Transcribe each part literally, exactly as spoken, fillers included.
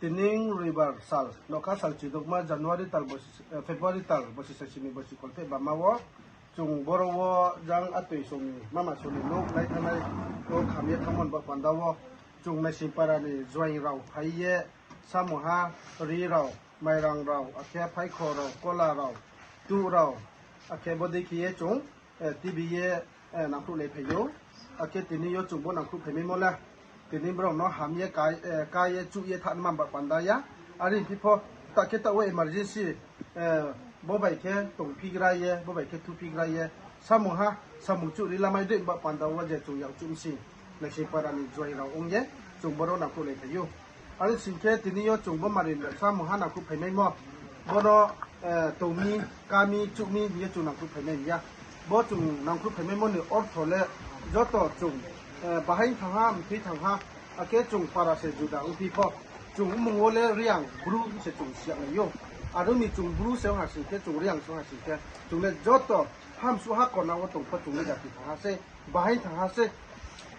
Tini roibar sal, nokha sal chidokma January tal bosi, eh, February tal bosi sasini bosi kholpheh bama wo, chung boro wo jang atoi song ni mama song ni nouh nai thanngnai, nouh kham ye thanngmo ni baoh panda wo, chung Naisingpara ni joaing rao phai ye, samungha, ri rao, mairang rao, akhe phaikho rao, kola rao, tuh rao, akhe bodei khe ye chung, eh, T V ye, eh, nangkhruhlai phai ou. Akhe tini yo chung bo nangkhruh phaimaimo le, tini brao no ham ye, ka, eh, ka ye, chuh ye thanngma baoh panda ya. Are hingphi pho, ta khe taoh wo emergency, eh, bo bai khe tongphigra ye, bo bai khe thuphigra ye, samungha, samung chuh ri lamai dei baoh panda wo je chung yakchuh msing, Naisingpara ni joaing rao ong ye, chung boro nangkhruhlai phai ou. Are sing khe tini yo chung bo mari samungha nangkhruh phaimaimo, bono, eh, tongmi, kami, chuhmi hing ye chung nangkhruh phaimai ya. Bo chung nangkhruh phaimaimo ni ortho le joto chung, eh, bahaing thangha, mthoi thangha, akhe chung para se juda ongphi pho, chung mmung wo le Reang Bru se chung siyanai ou. Aro ni chung Bru se ong ha sing khe, chung Reang se ong ha sing khe, chung le joto hamsuh ha kona wo tong pho chung le jati thangha se, bahaing thangha se,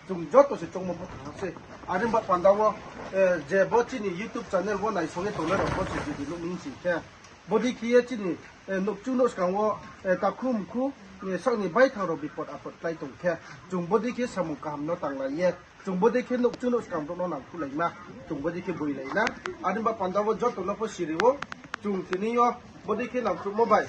chung joto se choungmo pho thangha se. Are baoh panda wo, eh, je bo chini YouTube channel wo naisong ye tongnai rao pho se judi nuh mi sing khe, bodei khe ye chini, eh, nouhkchu nouh skang wo, eh, takhu mkhu, eh, sak ni baithang rao bipot apot klái tong khe, chung bodei khe samung kaham no tanglai ye, chung bodei khe nouhkchu nouh skang brouh no nangkhruhlaima, chung bodei khe boilai na. Are baoh panda wo joto no pho siri ou, chung tini yo bodei khe nangkhruhmo bai,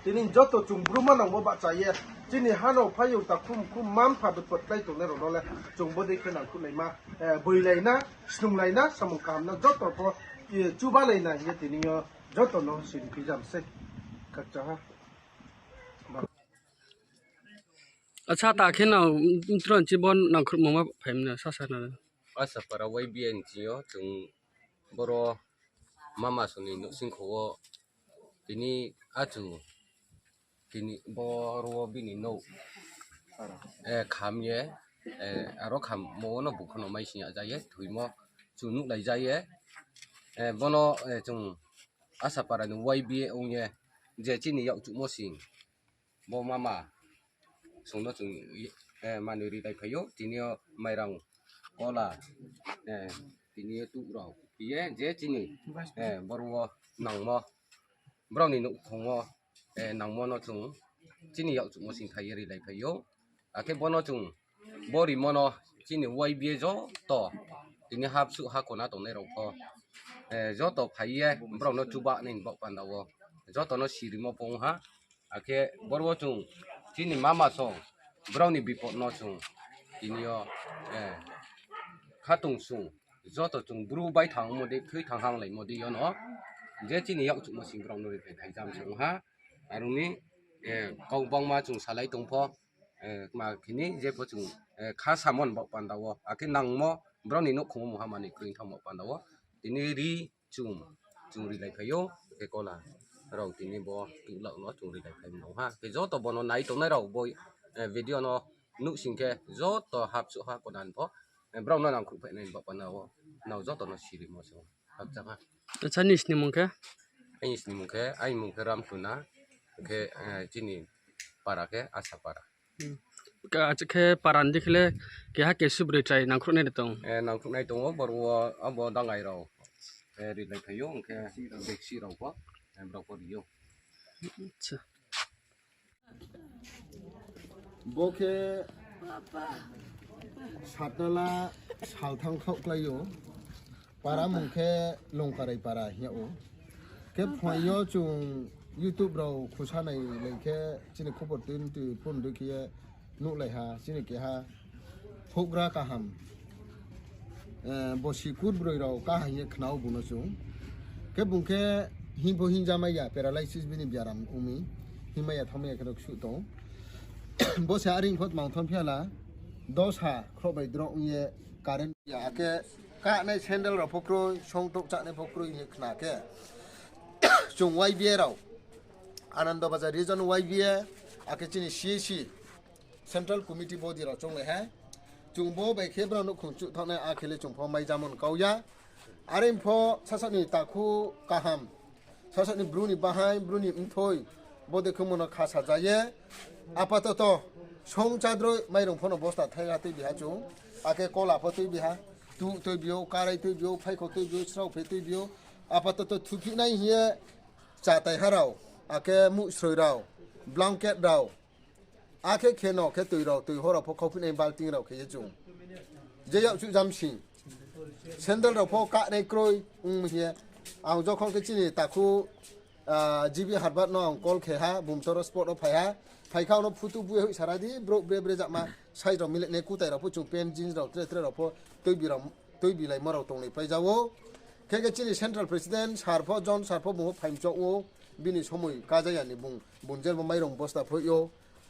tini joto chung Bru manangmo bahcha ye, chini ha no phaiyong takhu mkhu mma mpha bipot klái tongnai rao no le chung bodei khe nangkhruhlaima, eh, boilai na, snunglai na, samung kaham no joto pho, eh, chubalai na hing ye tini yo joto no siri phijam sei. Khakchang ha. Acha, ta khe no, mtron chi bo nangkhruhmo ma phaimo no sasa na. Asapara Y B A ni ching yo chung boro mama song ni nouhsingkho wo tini achu tini boro wo bini nouh, eh, kham ye, eh, aro khammo wo no bukhono maising ya ja ye thoimo chung nuhlai ja ye, eh, bono, eh, chung Asapara ni Y B A ong ye je chini yakchuhmo sing bo mama song no chung, eh, manoi rilai phai ou, tini yo mairang, kola, eh, tini yo tuh rao ye je chini, eh, boro wo nangmo, brao ni nouhkhong wo, eh, nangmo no chung chini yakchuhmo sing thai ye rilai phai ou. Akhe bono chung bo rimo no chini Y B A joto tini hapsuh ha kona tongnai rao pho, eh, joto phai ye brao no chuba nai ni baoh panda wo joto no sirimo pho ong ha. Akhe boro wo chung chini mama song brao ni bipot no chung tini yo, eh, khatungsung joto chung Bru baithang ongmo dei, thoi thang hanglaimo dei yo no je chini yakchuhmo sing brao no ri phai thaijam se ong ha. Are ong mi, eh, kau bangma chung salai tong pho, eh, kma khini je pho chung, eh, kha samo ni baoh panda wo, akhe nangmo brao ni nouhkhong wo mungha manoi kroi thanngmo panda wo, tini ri chung, chung rilai phai ou, khe kola rao tini bo tuhlak no chung rilai phai nang ha. Khe joto bono nai tongnai rao bo, eh, video no nuh sing khe joto hapsuh ha kona ni pho, eh, brao no nangkhruh phai nai ni baoh panda wo, nrao joto no sirimo se ong. Khakchang ha. Acha, nini snimung khe? Aini snimung khe, aini mung khe Ramtuna, khe, eh, chini para khe Asapara. Hmm. Ka, acha khe para ni dei khe le keha kesu broi chrai nangkhruh nai de tong? Eh, nangkhruh nai tong ou, boro wo abo dangai rao, eh, rilai phai ou, hing khe deksi rao pho, eh, brao pho ri ou. Acha. Bo khe satnala salthang khaoh klái ou. Para mung khe Longkarai para hing yag ou. Khe phuaing yo chung YouTube rao khusa nai lai khe chini khobor tui tui phone dei khe ye nuhlai ha, chini keha houhgra kaham, eh, bosi kurbroi rao kaha hing ye khna ou bung no chung. Khe bung khe hing pho hingja mai ya, paralysis bini biaram ong mi, hingmai ya thanngmai ya khe rao ksuh tong. Bo se are pho tmang thang phi ya la, dosa khroh bai drop ong ye current ya, akhe kahnai sandal rao pho kroi, song touh chánai pho kroi hing ye khna khe, chung Y B A rao, Anando Bazar Region Y B A, akhe chini C A C, Central Committee body rao chounglai ha. Chung bo bai khe brao nouhkhong chuh thanng nai, akhe le chung pho mai jamon kau ya. Are pho sasaoh ni takhu kaham, sasaoh ni Bru ni bahaing, Bru ni mthoi, bo dei khe mo no khasa ja ye. Apatoto, song chádroi mairung pho no bosta thaila tuibi ha chung, akhe kola pho tuibi ha. Tuh tuibi ou, karai tuibi ou, phaikho tuibi ou, sraophe tuibi ou. Apatoto thuphihnai hing ye chatai ha rao, akhe muhsroi rao, blanket rao, akhe kheno khe tui rao, tui ho rao pho khauphihnai balting rao khe ye chung. Je yakchuh jamsing. Sandal rao pho kahnai kroi ong hing ye. Ang jokhon khe chini takhu, G B Harbat no ang call khe ha, bung toro spot wo phai ha. Phai khe ang no photo bu ye hoih sara di, brouh bre bre jama, size rao milinai kutai rao pho chung pant jeans rao tre tre rao pho tuibi rao, tuibilaimo rao tonglai pai ja ou. Khe khe chini central president sir pho, John sir pho bung pho phaimchoh ou, bini somoi kaja ya ni bung, bung je bo mairung bosta phoih ou.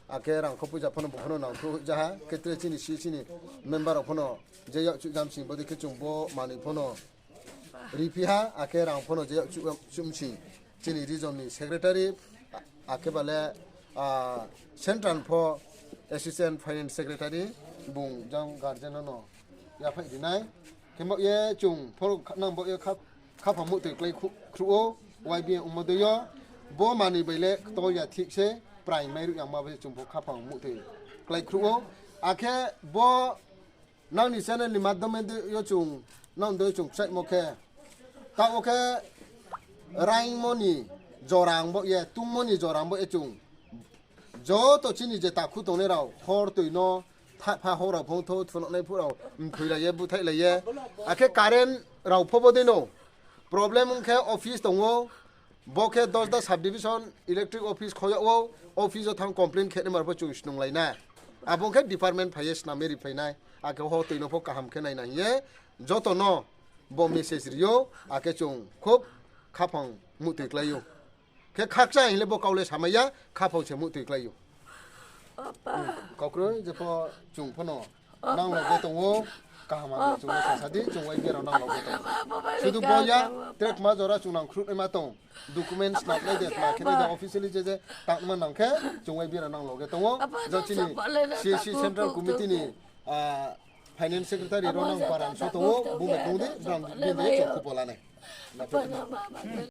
Akhe rang kho poicha pho no bung pho no nangkhruh hoih ja ha, khe tre chini si chini member rao pho no je yakchuh jamsing bodei khe chung bo manoi pho no riphi ha, akhe rang pho no je yakchuh jamsing chini region ni secretary, akhe ba le central pho assistant finance secretary bung jang guardian no no yaphaih ri nai. Khe baoh ye chung pho nang baoh ye khaphang muhtoi klái khruh ou, Y B A ongmo dei yo. Bo manoi bai le ktor ya thik se, prai mairuh yangma bai chung pho khaphang muhtoi klái khruh ou. Akhe bo nang ni channel ni madhyome dei yo chung, nang dei yo chung kchaihmo khe, taoh wo khe raingmo ni jora ang baoh ye, tungmo ni jora ang baoh ye chung joto chini je takhu tongnai rao, hor toi no, thahpha hor rao phongthou, thunohnai phuh rao, mthoilai ye, búthaihlai ye. Akhe current rao pho bo dei no. Problem ong khe office tong ou, bo khe Dosda subdivision electric office khoyag ou, office wo thanng complaint khe naima rao pho chung snunglai nai. Abo ong khe department phai ye snam ye riphlai nai. Akhe ho toi no pho kaham khe naina hing ye, joto no bo message ri ou, akhe chung khub khaphang muhtoi klái ou. Khe khakchang hing le bo kau le samai ya, khaphang se muhtoi klái ou. Kaukroi jepho chung pho no nang loge tong ou, kaham hamya chung no sasa di, chung Y B A rao nang loge tong ou. Sudu bo ya, tre kma jora chung nang khruhnaima tong, document snamnai de, tma khe nai de, officially je je tangma nang khe, chung Y B A rao nang loge tong ou. Jang chini C C central committee ni finance secretary rao nang para so tong ou, bung bai tong di, brang bini chung khupo la nai.